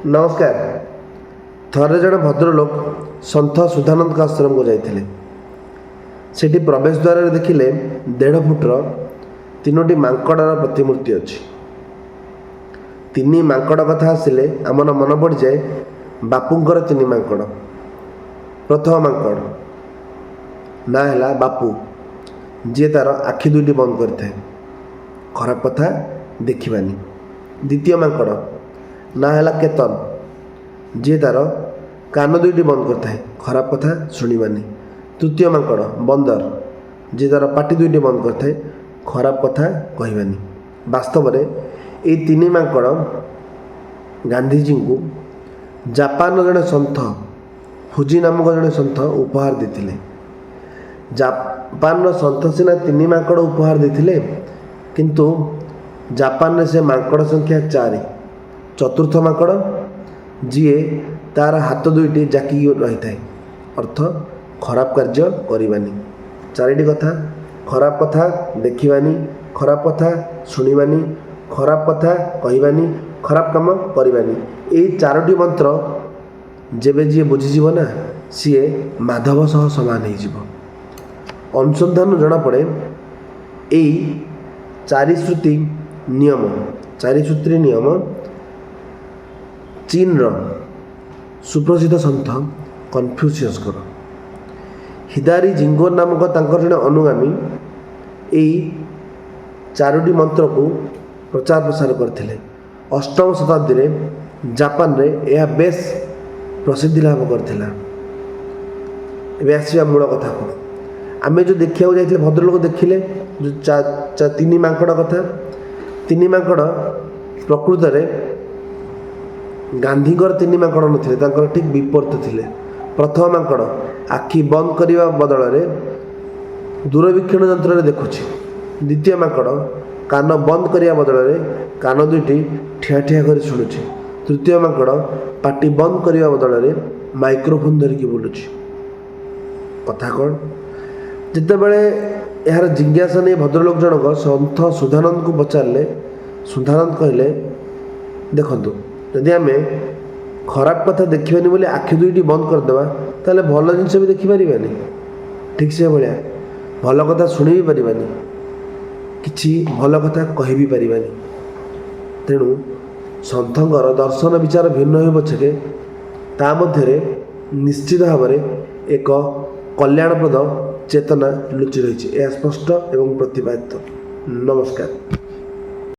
ନମସ୍କାର। ଥରେ ଜଣେ ଭଦ୍ରଲୋକ ସନ୍ଥ ସୁଧାନନ୍ଦଙ୍କ ଆଶ୍ରମକୁ ଯାଇଥିଲେ। ସେଠି ପ୍ରବେଶ ଦ୍ୱାରରେ ଦେଖିଲେ 1.5 ଫୁଟର ତିନୋଟି ମାଙ୍କଡ଼ର ପ୍ରତିମୂର୍ତ୍ତି ଅଛି। ତିନି ମାଙ୍କଡ଼ କଥା ଆସିଲେ ଆମର ମନେ ପଡ଼ିଯାଏ ବାପୁଙ୍କର ତିନି ମାଙ୍କଡ଼। ପ୍ରଥମ ମାଙ୍କଡ଼ ନାଁ ହେଲା ବାପୁ, ଯିଏ ତାର ଆଖି ଦୁଇଟି ବନ୍ଦ କରିଥାଏ, ଖରାପ କଥା ଦେଖିବାନି। ଦ୍ୱିତୀୟ ମାଙ୍କଡ଼ ନାଁ ହେଲା କେତନ, ଯିଏ ତାର କାନ ଦୁଇଟି ବନ୍ଦ କରିଥାଏ, ଖରାପ କଥା ଶୁଣିବାନି। ତୃତୀୟ ମାଙ୍କଡ଼ ବନ୍ଦର, ଯିଏ ତାର ପାଟି ଦୁଇଟି ବନ୍ଦ କରିଥାଏ, ଖରାପ କଥା କହିବାନି। ବାସ୍ତବରେ ଏଇ ତିନି ମାଙ୍କଡ଼ ଗାନ୍ଧିଜୀଙ୍କୁ ଜାପାନର ଜଣେ ସନ୍ଥ ଫୁଜି ନାମକ ଜଣେ ସନ୍ଥ ଉପହାର ଦେଇଥିଲେ। ଜାପାନର ସନ୍ଥ ସିନା ତିନି ମାଙ୍କଡ଼ ଉପହାର ଦେଇଥିଲେ, କିନ୍ତୁ ଜାପାନରେ ସେ ମାଙ୍କଡ଼ ସଂଖ୍ୟା 4। ଚତୁର୍ଥ ମାଙ୍କଡ଼ ଯିଏ ତାର ହାତ ଦୁଇଟି ଜାକିକି ରହିଥାଏ, ଅର୍ଥ ଖରାପ କାର୍ଯ୍ୟ କରିବାନି। ଚାରିଟି କଥା: ଖରାପ କଥା ଦେଖିବାନି, ଖରାପ କଥା ଶୁଣିବାନି, ଖରାପ କଥା କହିବାନି, ଖରାପ କାମ କରିବାନି। ଏଇ ଚାରୋଟି ମନ୍ତ୍ର ଯେବେ ଯିଏ ବୁଝିଯିବ ନା, ସିଏ ମାଧବ ସହ ସମାନ ହେଇଯିବ। ଅନୁସନ୍ଧାନରୁ ଜଣାପଡ଼େ ଏଇ ଚାରିଶ୍ରୁତି ନିୟମ, ଚାରିସୂତ୍ରୀ ନିୟମ ଚୀନର ସୁପ୍ରସିଦ୍ଧ ସନ୍ଥ କନଫ୍ୟୁସିୟସଙ୍କର। ହିଦାରୀ ଜିଙ୍ଗୋର ନାମକ ତାଙ୍କର ଜଣେ ଅନୁଗାମୀ ଏଇ ଚାରୋଟି ମନ୍ତ୍ରକୁ ପ୍ରଚାର ପ୍ରସାର କରିଥିଲେ। ଅଷ୍ଟମ ଶତାବ୍ଦୀରେ ଜାପାନରେ ଏହା ବେଶ ପ୍ରସିଦ୍ଧି ଲାଭ କରିଥିଲା। ଏବେ ଆସିବା ମୂଳ କଥାକୁ। ଆମେ ଯେଉଁ ଦେଖିବାକୁ ଯାଇଥିଲେ, ଭଦ୍ରଲୋକ ଦେଖିଲେ ଯେଉଁ ତିନି ମାଙ୍କଡ଼ କଥା। ତିନି ମାଙ୍କଡ଼ ପ୍ରକୃତରେ ଗାନ୍ଧୀଙ୍କର ତିନି ମାଙ୍କଡ଼ ନଥିଲେ, ତାଙ୍କର ଠିକ୍ ବିପରୀତ ଥିଲେ। ପ୍ରଥମ ମାଙ୍କଡ଼ ଆଖି ବନ୍ଦ କରିବା ବଦଳରେ ଦୂରବୀକ୍ଷଣ ଯନ୍ତ୍ରରେ ଦେଖୁଛି। ଦ୍ୱିତୀୟ ମାଙ୍କଡ଼ କାନ ବନ୍ଦ କରିବା ବଦଳରେ କାନ ଦୁଇଟି ଠିଆ ଠିଆ କରି ଶୁଣୁଛି। ତୃତୀୟ ମାଙ୍କଡ଼ ପାଟି ବନ୍ଦ କରିବା ବଦଳରେ ମାଇକ୍ରୋଫୋନ୍ ଧରିକି ବୁଲୁଛି। କଥା କ'ଣ? ଯେତେବେଳେ ଏହାର ଜିଜ୍ଞାସା ନେଇ ଭଦ୍ରଲୋକ ଜଣକ ସନ୍ଥ ସୁଧାନନ୍ଦଙ୍କୁ ପଚାରିଲେ, ସୁଧାନନ୍ଦ କହିଲେ, ଦେଖନ୍ତୁ, ଯଦି ଆମେ ଖରାପ କଥା ଦେଖିବାନି ବୋଲି ଆଖି ଦୁଇଟି ବନ୍ଦ କରିଦେବା, ତାହେଲେ ଭଲ ଜିନିଷ ବି ଦେଖିପାରିବାନି। ଠିକ୍ ସେଭଳିଆ ଭଲ କଥା ଶୁଣି ବି ପାରିବାନି, କିଛି ଭଲ କଥା କହି ବି ପାରିବାନି। ତେଣୁ ସନ୍ଥଙ୍କର ଦର୍ଶନ ବିଚାର ଭିନ୍ନ ହେଉ ପଛକେ, ତା ମଧ୍ୟରେ ନିଶ୍ଚିତ ଭାବରେ ଏକ କଲ୍ୟାଣପ୍ରଦ ଚେତନା ଲୁଚି ରହିଛି। ଏହା ସ୍ପଷ୍ଟ ଏବଂ ପ୍ରତିପାଦିତ। ନମସ୍କାର।